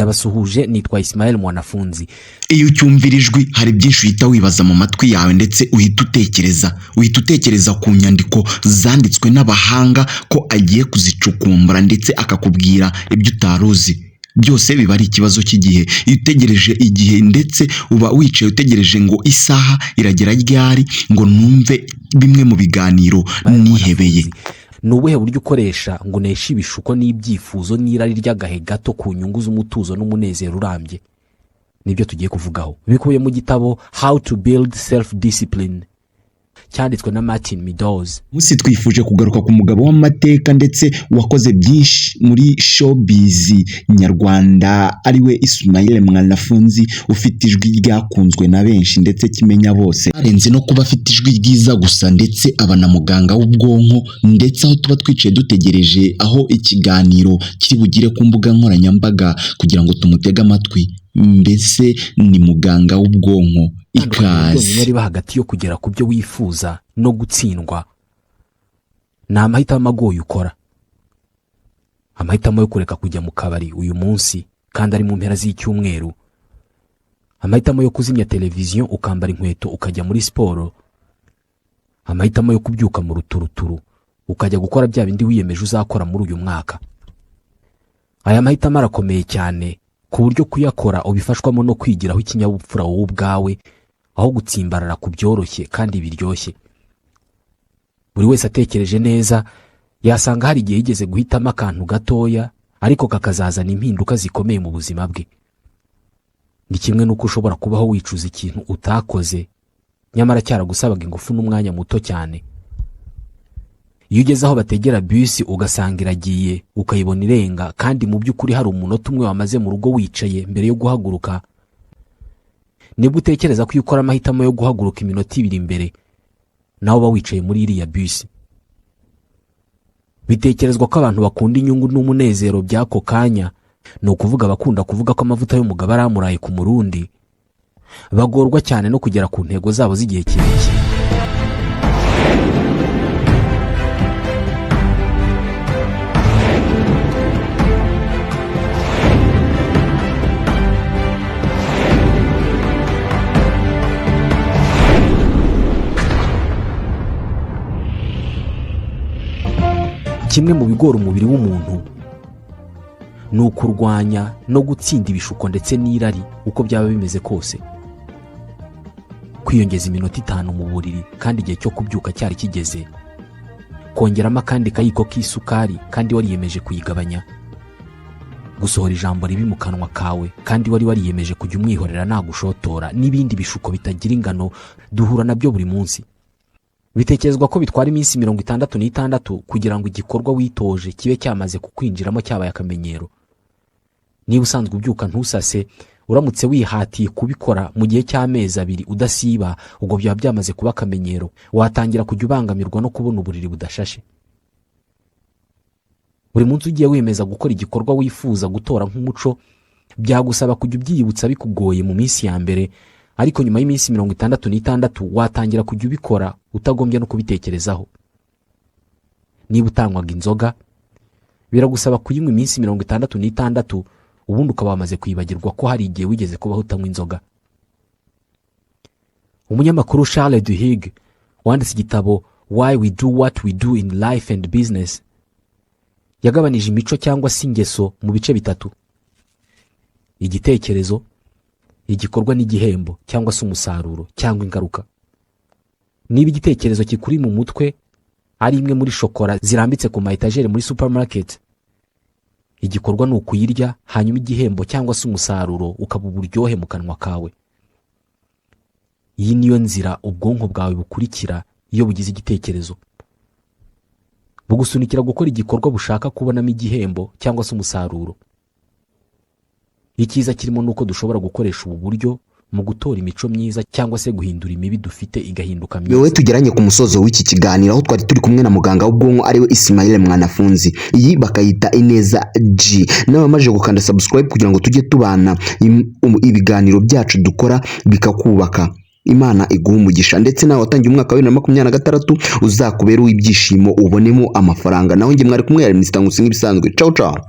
Ndabasuhuje, nitwa Ismael Mwanafunzi. Iyo ucyumvira ijwi, hari byinshi uhita wibaza mu matwi yawe, ndetse uhita utekereza ku nyandiko zanditswe n'abahanga ko agiye kuzicukumbura, ndetse akakubwira ibyo utari uzi. Byose biba ari ikibazo cy'igihe. Iyo utegereje igihe, ndetse uba wicaye utegereje ngo isaha iragera ryari ngo numve bimwe mu biganiro nihebeye. Ni ubuhe buryo ukoresha ngo uneshe ibishuko n'ibyifuzo n'irari ry'agahe gato ku nyungu z'umutuzo n'umunezero urambye? Nibyo tugiye kuvugaho, bikubiye mu gitabo "How to Build Self Discipline" cyanditswe na Martin Meadows. Munsi twifuje kugaruka ku mugabo w'amateka, ndetse wakoze byinshi muri showbiz nyarwanda, ariwe Ismail Mwanafunzi, ufite ijwi ryakunzwe na benshi ndetse kimenya bose. Arenze no kuba afite ijwi ryiza gusa, ndetse aba na muganga w'ubwonko. Ndetse aho tuba twicaye dutegereje aho ikiganiro kiri bugire ku mbuga nkoranyambaga kugira ngo tumutege amatwi, mbese ni muganga w'ubwonko. Itandukaniro ryonyine Ikaze. riba hagati yo kugera ku byo wifuza no gutsindwa ni amahitamo agoye ukora. Amahitamo yo kureka kujya mu kabari uyu munsi kandi ari mu mpera z'icyumweru, amahitamo yo kuzimya televiziyo ukambara inkweto ukajya muri siporo, amahitamo yo kubyuka mu ruturuturu ukajya gukora bya bindi wiyemeje uzakora muri uyu mwaka. Aya mahitamo arakomeye cyane, ku buryo kuyakora ubifashwamo no kwigiraho ikinyabupfura wowe ubwawe, aho gutsimbarara ku byoroshye kandi biryoshye. Buri wese atekereje neza yasanga hari igihe yigeze guhitamo akantu gatoya, ariko kakazazana impinduka zikomeye mu buzima bwe. Ni kimwe n'uko ushobora kubaho wicuza ikintu utakoze, nyamara cyaragusabaga ingufu n'umwanya muto cyane. Iyo ugeze aho bategera bisi ugasanga iragiye, ukayibona irenga, kandi mu by'ukuri hari umunota umwe wamaze mu rugo wicaye mbere yo guhaguruka, nibwo utekereza ko iyo ukora amahitamo yo guhaguruka iminota 2 imbere, nawe uba wicaye muri iriya bisi. Bitekerezwa ko abantu bakunda inyungu n'umunezero by'ako kanya, ni ukuvuga abakunda kuvuga ko amavuta y'umugabo aramuraye ku murundi, bagorwa cyane no kugera ku ntego zabo z'igihe kirekire. Kimwe mu bigora umubiri w'umuntu ni ukurwanya no gutsinda ibishuko ndetse n'irari, uko byaba bimeze kose. Kwiyongeza iminota 5 mu buriri kandi igihe cyo kubyuka cyari kigeze, kongeramo akandi kayiko k'isukari kandi wariyemeje kuyigabanya, gusohora ijambo ribi mu kanwa kawe kandi wari wariyemeje kujya umwihorera nagushotora, n'ibindi bishuko bitagira ingano duhura nabyo buri munsi. Bitekerezwa ko bitwara iminsi 66 kugira ngo igikorwa witoje kibe cyamaze kukwinjiramo, cyabaye akamenyero. Niba usanzwe ubyuka ntusase, uramutse wihatiye kubikora mu gihe cy'amezi 2 udasiba, ubwo byaba byamaze kuba akamenyero, watangira kujya ubangamirwa no kubona uburiri budashashe. Buri munsi ugiye wemeza gukora igikorwa wifuza gutora nk'umuco, byagusaba kujya ubyiyibutsa bikugoye mu minsi ya mbere, ariko nyuma y'iminsi 66 watangira kujya ubikora utagombye no kubitekerezaho. Niba utanywaga inzoga, biragusaba kuyinywa iminsi 66, ubundi ukaba wamaze kwibagirwa ko hari igihe wigeze kubaho utanywa inzoga. Umunyamakuru Charles Duhigg, wanditse igitabo "Why We Do What We Do in Life and Business", yagabanije imico cyangwa se ingeso mu bice bitatu: igitekerezo, igikorwa n'igihembo cyangwa se umusaruro cyangwa ingaruka. Niba igitekerezo kikuri mu mutwe ari imwe muri shokora zirambitse ku ma etajeri muri supermarket, igikorwa ni ukuyirya, hanyuma igihembo cyangwa se umusaruro ukaba uburyohe mu kanwa kawe. Iyi niyo nzira ubwonko bwawe bukurikira iyo bugize igitekerezo: bugusunikira gukora igikorwa bushaka kubonamo igihembo cyangwa se umusaruro. Icyiza kirimo ni uko dushobora gukoresha ubu buryo mu gutora imico myiza cyangwa se guhindura imibi dufite igahinduka Wowe myiza. tugeranye ku musozo w'iki kiganiro, aho twari turi kumwe na muganga w'ubwonko, ariwe Ismail Mwanafunzi, iyi bakayita Ineza G. Nawe wamaze gukanda subscribe kugira ngo tujye tubana, ibiganiro byacu dukora bikakubaka, Imana iguha umugisha. Ndetse nawe watangiye umwaka wa 2026, uzakubera uw'ibyishimo, ubonemo amafaranga. Nawe njye mwari kumwe yari Mr Nkusi nk'ibisanzwe. Ciao ciao.